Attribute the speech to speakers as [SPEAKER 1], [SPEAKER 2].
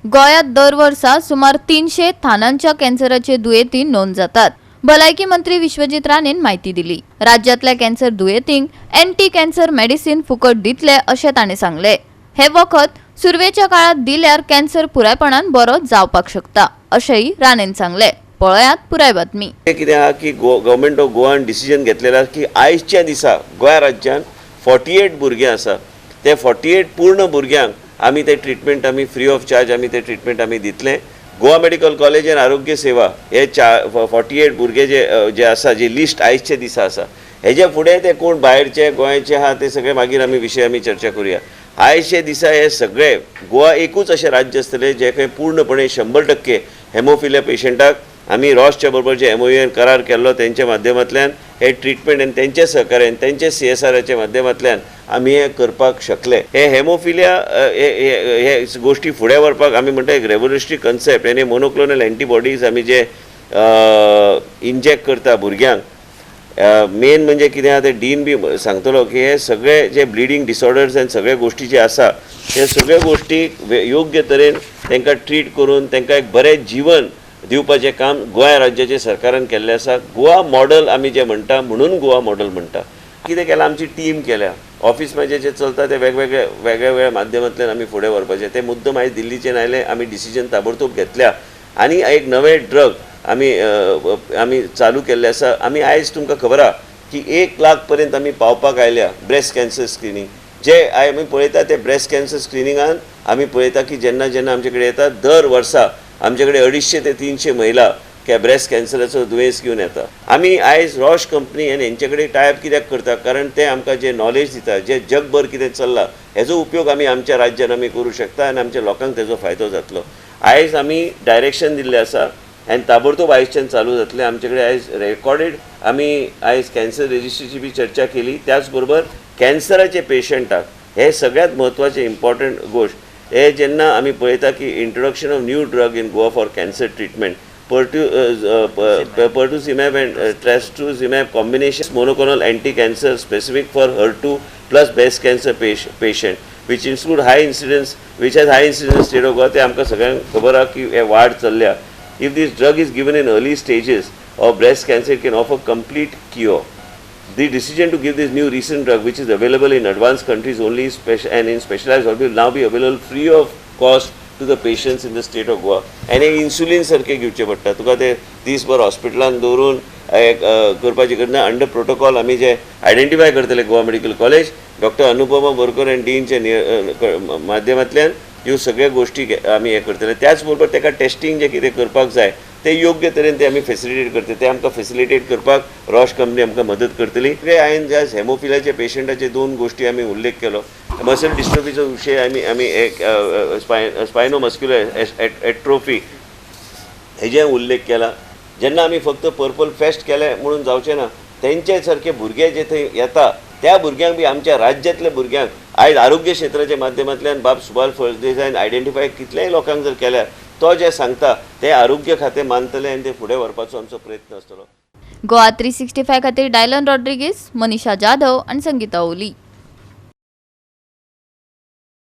[SPEAKER 1] गोंयांत दर वर्सा सुमार 300 थानांच्या कॅन्सराचे दुयेंती नोंद जातात. भलायकी मंत्री विश्वजीत राणेन म्हायती दिली. राज्यांतल्या कॅन्सर दुयेंतींक एंटी कॅन्सर मेडिसिन फुकट दितले अशें ताणें सांगलें. हे वखद सुरवेच्या काळात दिल्यार कॅन्सर पुरायपणान बरो जावपाक शकता अशेंय राणेन सांगलें. पळयात पुराय बातमी.
[SPEAKER 2] हें कितें आहा की गव्हर्मेंट ऑफ गोवान डिसिजन घेतलेलें आसा की आयच्या दिसा गोंया राज्यान 48 भुरगीं आसा, ते 48 पूर्ण भुरग्यांक आमी ते ट्रिटमेंट आमी फ्री ऑफ चार्ज आमी ते ट्रिटमेंट आमी दितले. गोवा मेडिकल कॉलेज आनी आरोग्य सेवा हे 48 भुरगे जे आसा, जी लिस्ट आयच्या दिसा आसा, हेजे फुडें ते कोण भायरचे गोंयचे आहा ते सगळे मागीर आमी विशय आमी चर्चा करुया. आयच्या दिसा हे सगळे गोवा एकूच अशें राज्य आसतलें जे खंय पूर्णपणे 100% हेमोफिलिया पेशंटाक आमी रॉसच्या बरोबर जे एमओयून करार केल्लो तेंच्या माध्यमांतल्यान हे ट्रिटमेंट आनी तेंच्या सहकार्यान तेंच्या सीएसआराच्या माध्यमांतल्यान आमी हें करपाक शकले. हे हेमोफिलिया हे गोश्टी फुडें व्हरपाक आमी म्हणटा एक रेवोल्युशनरी कन्सेप्ट आनी मोनोक्लोनल एंटीबॉडीज आमी जे इंजेक्ट करता भुरग्यांक. मेन म्हणजे कितें आहा तें डीन बी सांगतलो की हे सगळे जे ब्लिडींग डिसऑर्डर्स आनी सगळे गोश्टी जे आसा ते सगळे गोश्टी योग्य तरेन तांकां ट्रीट करून तांकां एक बरें जीवन दिवपाचें काम गोंया राज्याचे सरकारान केल्लें आसा. गोवा मॉडल आमी जें म्हणटा, म्हणून गोवा मॉडल म्हणटा. कितें केलां, आमची टीम केल्या, ऑफिस म्हाजें जें चलता तें वेगवेगळे वेगवेगळ्या माध्यमांतल्यान आमी फुडें व्हरपाचें. ते मुद्दम आयज दिल्लीच्यान आयले, आमी डिसिजन ताबडतोब घेतल्या आनी एक नवें ड्रग आमी चालू केल्लें आसा. आमी आयज तुमकां खबर आहा की 1 लाख पर्यंत आमी पावपाक आयल्या. ब्रेस्ट कॅन्सर स्क्रिनींग जे आमी पळयता ते ब्रेस्ट कॅन्सर स्क्रिनिंगान आमी पळयता की जेन्ना जेन्ना आमचे कडेन येता, दर वर्सा आमचे कडेन 250 ते 300 महिला के ब्रेस्ट कॅन्सराचो दुयेंस घेवन येता. आमी आयज रॉश कंपनी आनी हेंचे कडेन टायप कित्याक करता? कारण ते आमकां जे नॉलेज दिता, जे जगभर कितें चल्लां, हेजो उपयोग आमी आमच्या राज्यान आमी करूं शकता आनी आमच्या लोकांक तेजो फायदो जातलो. आयज आमी डायरेक्शन दिल्लें आसा आनी ताबडतोब आयजच्यान चालू जातलें. आमचे कडेन आयज रेकॉर्डेड आमी आयज कॅन्सर रजिस्ट्रीची बी चर्चा केली. त्याच बरोबर कॅन्सराचे पेशंटाक हे सगळ्यात म्हत्वाचें इम्पॉर्टंट गोश्ट हे जेन्ना आमी पळयता की introduction of new drug in Goa for cancer treatment, pertuzumab and trastuzumab combination monoclonal anti-cancer specific for HER2 plus breast cancer patient, which include high incidence, which has high incidence state of Goa. ते आमकां सगळ्यांक खबर आहा की हे वाड चल्ल्या. If this drug is given in early stages of breast cancer, it can offer complete cure. The decision to give this new recent drug, which is available in advanced countries only and in specialized hospitals, will now be available free of cost to the patients in the state of Goa. आनी insulin सारकें घेवचें पडटा तुका, ते दीसभर हॉस्पिटलान दवरून एक करपाची गरज ना. अंडर प्रोटोकॉल आमी जे आयडेंटिफाय करतले, Goa medical college, doctor Anupama Borkar आनी डीनच्या माध्यमांतल्यान ह्यो सगळ्यो गोश्टी आमी हें करतले. त्याच बरोबर ताका टेस्टींग जें कितें करपाक जाय ते योग्य तरेन ते आमी फेसिलिटेट करतले. ते आमकां फेसिलिटेट करपाक रॉश कंपनी आमकां मदत करतली. हांवें जे हेमोफिलियाच्या पेशंटाचे दोन गोश्टी आमी उल्लेख केलो, मसल डिस्ट्रोफीचो विशय आमी आमी एक स्पायनो मस्क्युलर एट्रोफी हेजे उल्लेख केला. जेन्ना आमी फक्त पर्पल फेस्ट केलें म्हणून जावचें ना. तेंचे सारके भुरगे जे थंय येता त्या भुरग्यांक बी, आमच्या राज्यांतल्या भुरग्यांक आयज आरोग्य क्षेत्राच्या माध्यमांतल्यान बाब सुभाष फळदेसायन आयडेंटिफाय कितल्याय लोकांक जर केल्यार, तो जें सांगता तें आरोग्य खातें मानतलें आनी तें फुडें व्हरपाचो आमचो प्रयत्न आसतलो.
[SPEAKER 1] गोवा 365 खातीर डायलन रॉड्रिगीस, मनीषा जाधव आनी संगीता ओली.